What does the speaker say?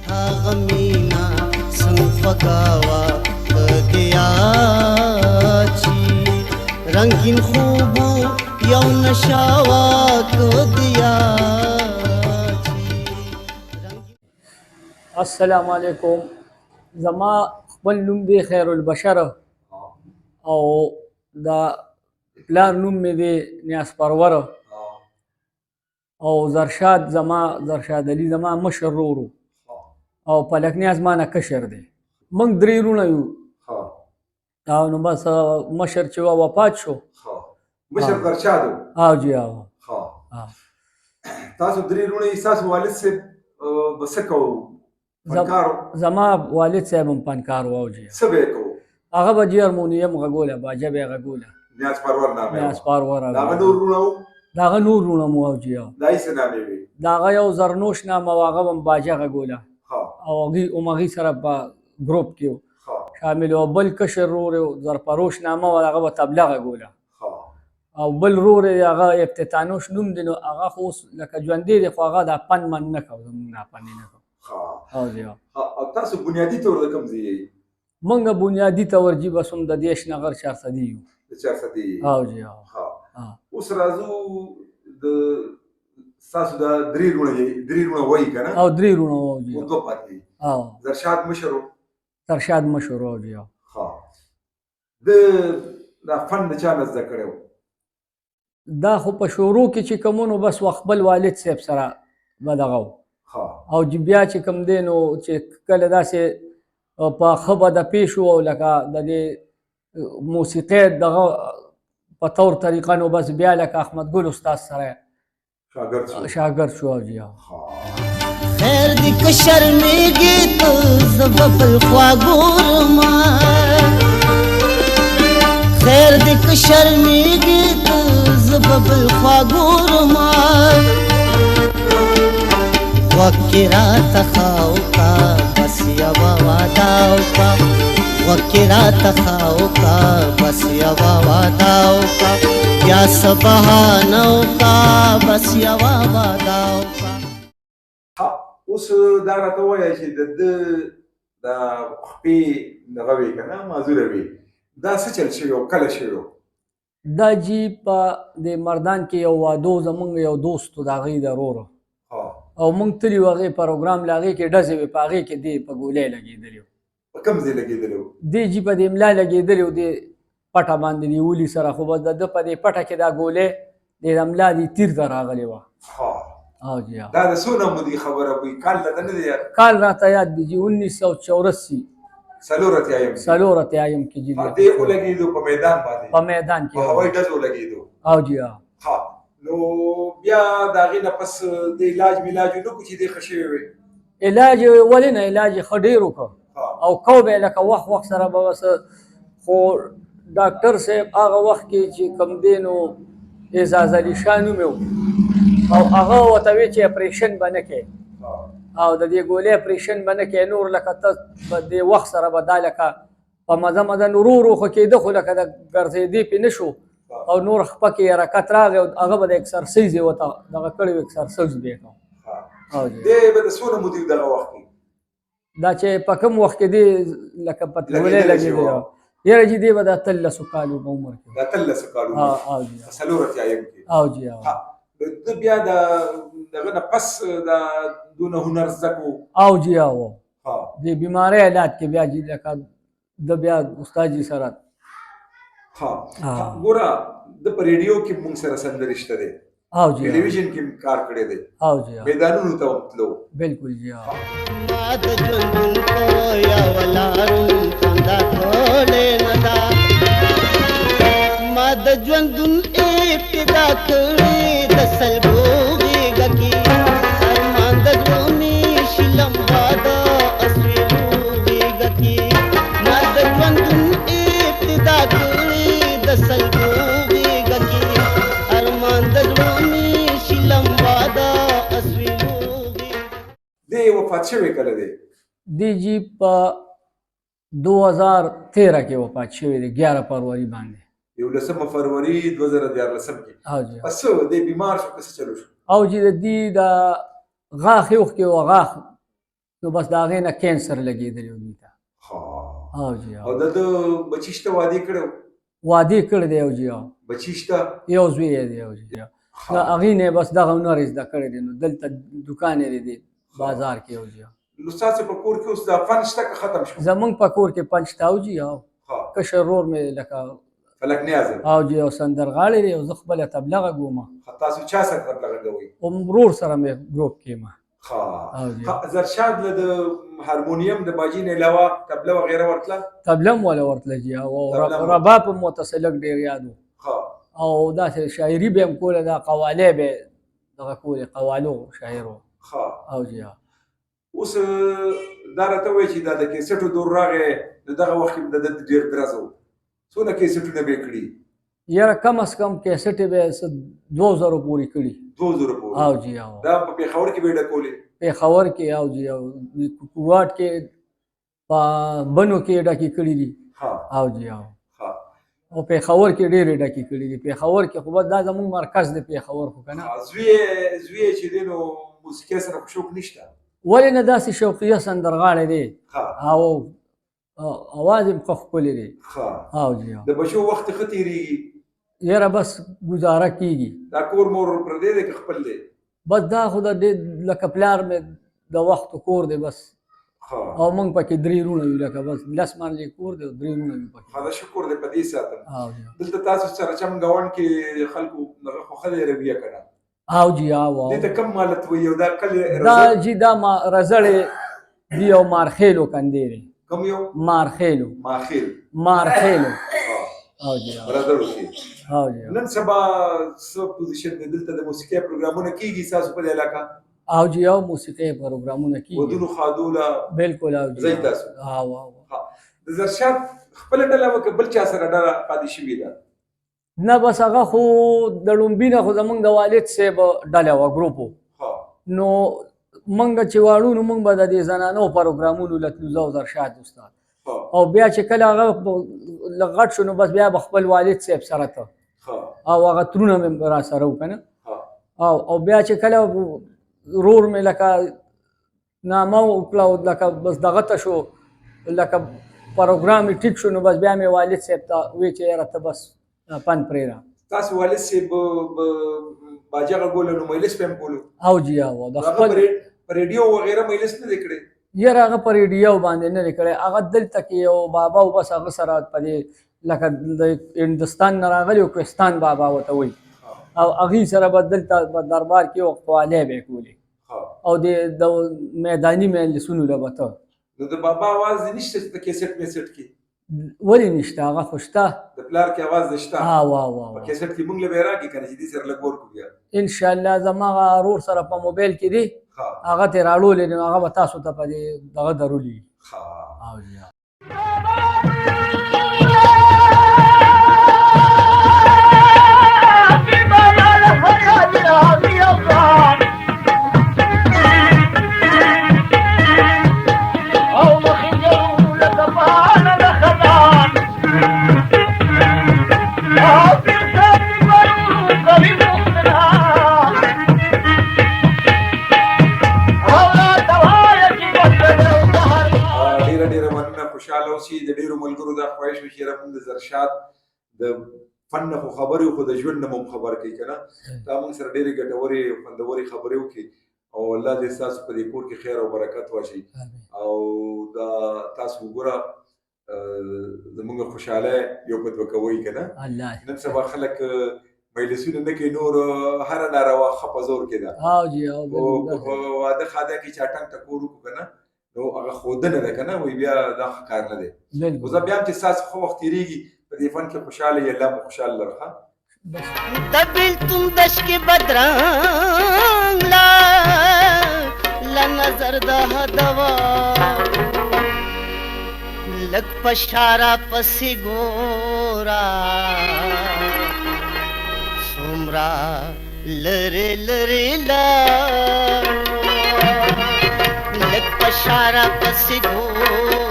هغه مینا څنګه خوږه وه که دې یاد شي، رنګین خوب یو نشه وه که دې یاد شي. السلام علیکم. زما خپل نوم دی خیر البشر او دا پلار نوم مې دی نیاز پرور او زرشاد، زما زرشاد علي زما مشر ورور او پلک نیاز ما نه کشر دی. موږ درې وروڼه یو. او نو بس مشر چې وفات شو. مشر زرشاد؟ او جی او. تاسو درې وروڼه یې، تاسو والد صاحب به څه کوو؟ فنکار؟ زما والد صاحب هم فنکار و او جی. څه به یې کوو؟ هغه به جی هارمونیم غږوله، باجه به یې غږوله. نیاز پرور نامه؟ نیاز پرور. د هغه نور وروڼه وو؟ د هغه نور وروڼه مو او جی. د هغې څه نامې وې؟ د هغه یو زرنوش نامه وه، هغه هم باجه غږوله او هغوی هم هغې سره په ګروپ کې شامل و. بل کشر ورور یې زرپروش نامه وه، هغه به تبله غږوله. او بل ورور یې هغه افتتانوش نوم دی، نو هغه خو اوس لکه ژوندی دی، خو هغه دا فن من نه کوو، زموږ دا فن یې نه کوو. او جی. او تاسو بنیادي طور د کوم ځای یئ؟ موږ بنیادي طور جي بس هم د دیش نغر چارسدي یو. د چارسدي؟ او جی او. اوس راځو د تاسو دا درې وروڼه یئ، درې وروڼه وایي که نه؟ او درې وروڼه وو جي. او دوه پاتې دي. او زرشاد مشر و؟ زرشاد مشر و جي. د دا فن د چا نه زده کړی و؟ دا خو په شروع کې چې کوم نو بس خپل والد صاحب سره به دغه و. او چې بیا چې کوم دی نو چې کله داسې په ښه به د پېښ او لکه د دې موسیقۍ دغه په طور طریقه، نو بس بیا لکه احمد ګل استاد سره شاګرد شو. شاګرد شو جی. خیر دې که شرمېږې ته، زه به بل خوا ګورم. خیر دې که شرمېږې ته، زه به بل خوا ګورم. غوږ کې راته ښه وکړه، بس یوه وعده وکړه. غوږ کې راته ښه وکړه، بس یوه وعده وکړه. بیا څه بهانه وکړه، بس یوه وعده وکړه. اوس دا راته ووایه چې د ده د خپې دغه وې که نه، معذوره وې، دا څه چل شوی او کله شوی و؟ دا جي په د مردان کې یو وادو، زمونږ یو دوست و، د هغې د ورور او مونږ تللي وو هغې پروګرام له، هغې کې ډزې وې، په هغې کې دی په ګولۍ لګېدلی و. په کوم ځای لګېدلی و؟ دی جي په دې ملا لګېدلی و، دې پټه باندې دی ولي سره، خو بس د ده په دې پټه کې دا ګولۍ د ملا دې تیر ته راغلې وه. او جی. دا د څونه مودې خبره وي؟ کال راته نه دی یاد؟ کال راته یاد دی جي، 1984. 84م؟ 84م کې جي. دی ولګېدو په میدان باندې؟ په میدان کې. په هوایي ډزو ولګېدو؟ او جی. نو بیا د هغې نه پس د علاج ملاج نه کو چې دی ښه شوی وي؟ علاج ولې نه، علاج یې ښه ډېر وکړ او کو به لکه وخت وخت سره به بس، خو ډاکټر صاحب هغه وخت کې چې کوم دی نو اعزاز علي شاه نوم یې او هغه ورته وی چې اپریشن به نه کوې او د دې ګولۍ اپریشن به نه کوې، نور لکه ته به دې وخت سره به دا لکه په مزه مزه نور ورو ښه کېده، خو لکه د ګرځېدې پې نه شو او نور خپه کې حرکت راغی او هغه به د اکسرسایز یې ورته دغه کړی و، اکسرسایز به یې کوو. دی به د څونه مودې دغه وخت کې؟ دا چې په کوم وخت کې دی لکه په ګولۍ لګېدلی، یاره جي دی به د 18 کالو په عمر کې. د 18 کالو په 84م کې؟ او جي. ده بیا د دغه نه پس د دونه هنر زده کړو؟ او جي او. د بیمارۍ حالات کې بیا جي لکه د بیا استاد جي سره. ګوره د په ریډیو کې مونږ سره سندرې شته دی. او جی. ټلویزیون کې کار کړی دی. او جی. میدانونو ته هم تلو. بالکل جی. ما د ژوندون په یوه لارو خندا کړې نه ده، ما د ژوندون ابتدا کړې د سلګو غېږه کې، ارمان د زړه مې شي لمبا د اسوېلو غېږه کې. ما د ژوندون ابتدا کړې د سلګو غېږه کې، ارمان د زړه مې شي لمبا د اسوېلو غېږه. دی وفات شوی کله دی؟ دی جي په 2013 کې وفات شوی دی، 11 فروری باندې. 11 فروری 2013 کې. او جی. پس دی بیمار شو که څه چلو شو؟ او جی، د دې د غاښ یو کې و غاښ نو بس د هغې نه کینسر لګېدلی و دوی ته. او جی. او د ده بچي شته؟ وادې کړی؟ وادې کړی دی، او جی. بچي شته؟ یو زوی یې دی، او جی. د هغې نه بس دغه هنر یې زده کړی دی، نو دلته دوکان یې دی بازار کې، او جی. نو ستاسو په کور کې اوس دا فن شته که ختم شو؟ زمونږ په کور کې فن شته، او جی. او کشر ورور مې لکه فلک نیاز، او جی، او سندرغاړی دی، او زه خپله تبله غږوم. تاسو چا سره تبله غږوئ؟ ورور سره مې ګروپ کې یم. زرشاد له د هارمونیم د باجي نه علاوه تبله وغیره ورتله؟ تبله هم وله ورتله جي، او رباب هم ورته څه لږ ډېر یاد و، او داسې شاعري به هم کوله، دا قوالې به دغه کولې، قوالو شاعر و. او جي. اوس دا راته وایي چې دا د کیسټو دور راغی، نو دغه وخت کې د ده ډېر درز و، څونه کیسټونه به یې کړي؟ یاره کم از کم کیسټې به یې څه 2000 پورې کړي. 2000 پورې؟ او جي. او دا په پېښور کې به یې ډکولې؟ پېښور کې، او جي، او کوهاټ کې، په بنو کې یې ډکې کړي دي. او جي. او او پېښور کې ډېرې ډکې کړي دي. پېښور کې خو بس دا زموږ مرکز دی پېښور خو که نه. زوی یې چې دی نو موسیقۍ سره خو شوق نشته؟ ولې نه، داسې شوقیه سندرغاړی دی، او اواز یې هم ښه ښکلی دی. او جي. د بچو وخت ښه تېرېږي؟ یاره بس ګزاره کېږي. دا کور مور پردی دی که خپل دی؟ بس دا خو د ډېر لکه پلار مې د وخت کور دی بس، او موږ پکې درې وروڼه یو، لکه بس 10 مرلې کور دی او درې وروڼه یو پکې. ښه شکر دی په دې ساتم. دلته تاسو سره چم ګاونډ کې خلکو دغه خو ښه دی رویه که نه؟ او جی. او دې ته کوم مالت وایي؟ او دا کلی دا جی دا رزړې دی او مارخېلو کندې دی. کوم یو؟ مارخېلو. ماخېل. مارخېلو. او جی. رزړو کې. او جی. نن سبا څه پوزیشن دی دلته؟ د موسیقۍ پروګرامونه کېږي ستاسو په دې علاقه؟ او جی، او موسیقۍ پروګرامونه کېږي. ودونو ښادو له بالکل، او جی. ځئ تاسو؟ او او. د زرشاد خپله ډله وه که بل چا سره ډله پاتې شوې ده؟ نه، بس هغه خو د ړومبي نه خو زمونږ د والد صاحب ډله وه، ګروپ و. نو مونږ چې واړو نو مونږ به د دې زنانو پروګرامونو له تلو، زه او زرشاد استاد. او بیا چې کله هغه لږ غټ شو نو بس بیا به خپل والد صاحب سره ته، او هغه ترونه مې را سره و که نه. او بیا چې کله ورور مې لکه نامه وکړه او لکه بس دغه ته شو، لکه پروګرام یې ټیک شو، نو بس بیا مې والد صاحب ته وویل چې یاره ته بس پند پرېږده. تاسو والد صاحب باجه غږولو نو مجلس به هم کولو؟ او جی، او د خپل په ریډیو وغیره مجلس نه دی کړی؟ یاره هغه په ریډیو باندې نه دی کړی. هغه دلته کې یو بابا و، بس هغه سره په دې لکه د هندوستان نه راغلی و، کوهستان بابا ورته وایي، او هغې سره به دلته په دربار کې یو قوالې به یې کولې، او د میداني مجلسونو له به ته. نو د بابا اواز دې نشته چې د کیسټ میسټ کې؟ ولې نشته، هغه خو شته. د پلار کې اواز دې شته؟ ها وا وا. په کیسټ کې مونږ له به راکړي که نه چې دې سره لږ ورکړو بیا؟ انشاءالله زما هغه ورور سره په موبایل کې دی، هغه ته راړولی دی، نو هغه به تاسو ته په دې دغه درولي. او جي. ډېره ډېره مننه، خوشحاله اوسئ. د ډېرو ملګرو دا خواهش و چې یاره موږ د زرشاد د فن نه خو خبرې خو د ژوند نه مو هم خبر کوي که نه. دا موږ سره ډېرې ګټورې او خوندورې خبرې وکړي، او الله دې ستاسو په دې کور کې خیر او برکت واچوي. او دا تاسو وګوره زموږ خوشحالی یو په دوه کوئ که نه. نن سبا خلک مجلسونه نه کوي، نور هره ناروا ښه په زور کې ده. او جی. او په واده ښاده کې چا ټنګ ټکور وکړو که نه، نو هغه ښودنه ده که نه، وایي بیا دا ښه کار نه دی. خو زه بیا هم چې ستاسو ښه وخت تېرېږي په دې فن کې خوشحاله یې، الله مو خوشحاله لره. ښه د بېلتون دشکې بدرنګ له نظر د هدوا لږ په شاره پسې ګوره، څومره لرې لرې لاړو، لږ په شاره پسې ګوره.